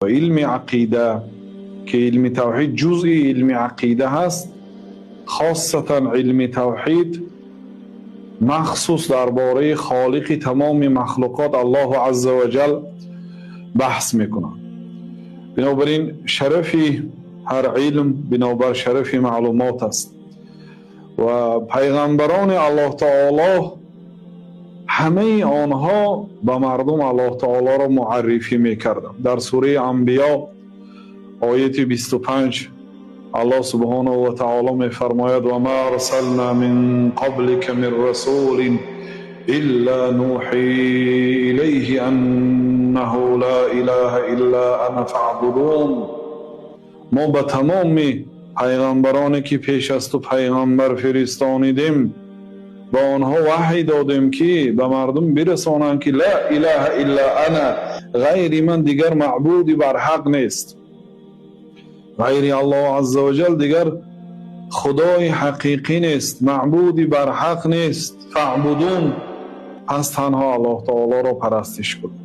Ва илми ақида, ки илми тавҳид ҷузъи илми ақида ҳаст, хосатан илми тавҳид махсус дар бораи холиқи тамоми махлуқот Аллоҳу азза ва ҷал баҳс мекунад. Бинобар ин шарафи ҳар илм бинобар шарафи маълумот аст ва пайғамбарони Аллоҳ таоло ҳамаи онҳо ба мардум Аллоҳ таолоро муаррифӣ мекарданд. Дар сураи Анбиё, ояти 25, Аллоҳ субҳонаҳу ва таоло мефармояд: «Ва ма арсална мин қаблика мин расулин илла нӯҳӣ илайҳи аннаҳу ла илаҳа илла ана фаъбудун». Мо ба тамоми пайғамбароне, ки пеш аз ту пайғамбар фиристонидем, ба онҳо ваҳй додем, ки ба мардум бирасонанд, ки ла илаҳа илла ана, ғайри ман дигар маъбуди барҳақ нест, ғайри Аллоҳ азза ва ҷал дигар худои ҳақиқӣ нест, маъбуди барҳақ нест, фаъбудун, пас танҳо Аллоҳ таолоро парастиш кунед.